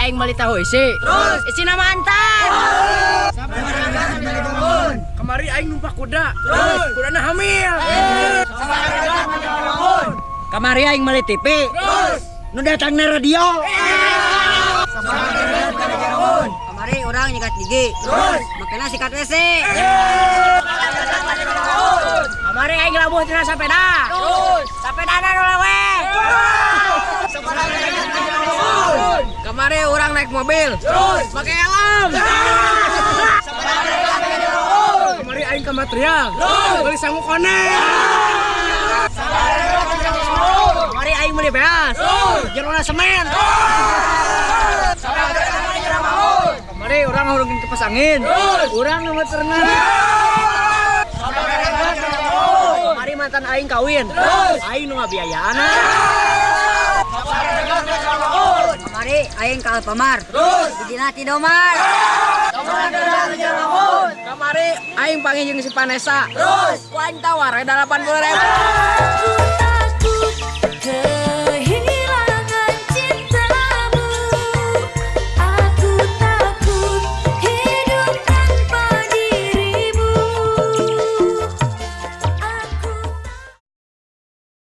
aing meuli tahu isi. Terus isina mantan. Kamari aing numpak kuda. Terus kudana hamil. Kamari aing meuli TV. Terus nu datangna radio. Kamari urang nyikat gigi. Terus makena sikat WC. Kamari aing labuh tina sapeda. Terus sapedana nu lewe. Kamari urang naik mobil. Terus make helm. Kamari aing ka material. Terus beli sangu koneng. Kamari aing meuli beas. Jerona semen. Kamari urang ngahurungkeun kipas angin. Urang nu meterna. Kamari mantan aing kawin. Aing nu ngabiayaan. Kamari aing ka Alfamart. Terus bijina ti domar. Kamari aing panggih jeung si Vanessa. Terus ku aing tawar 80.000.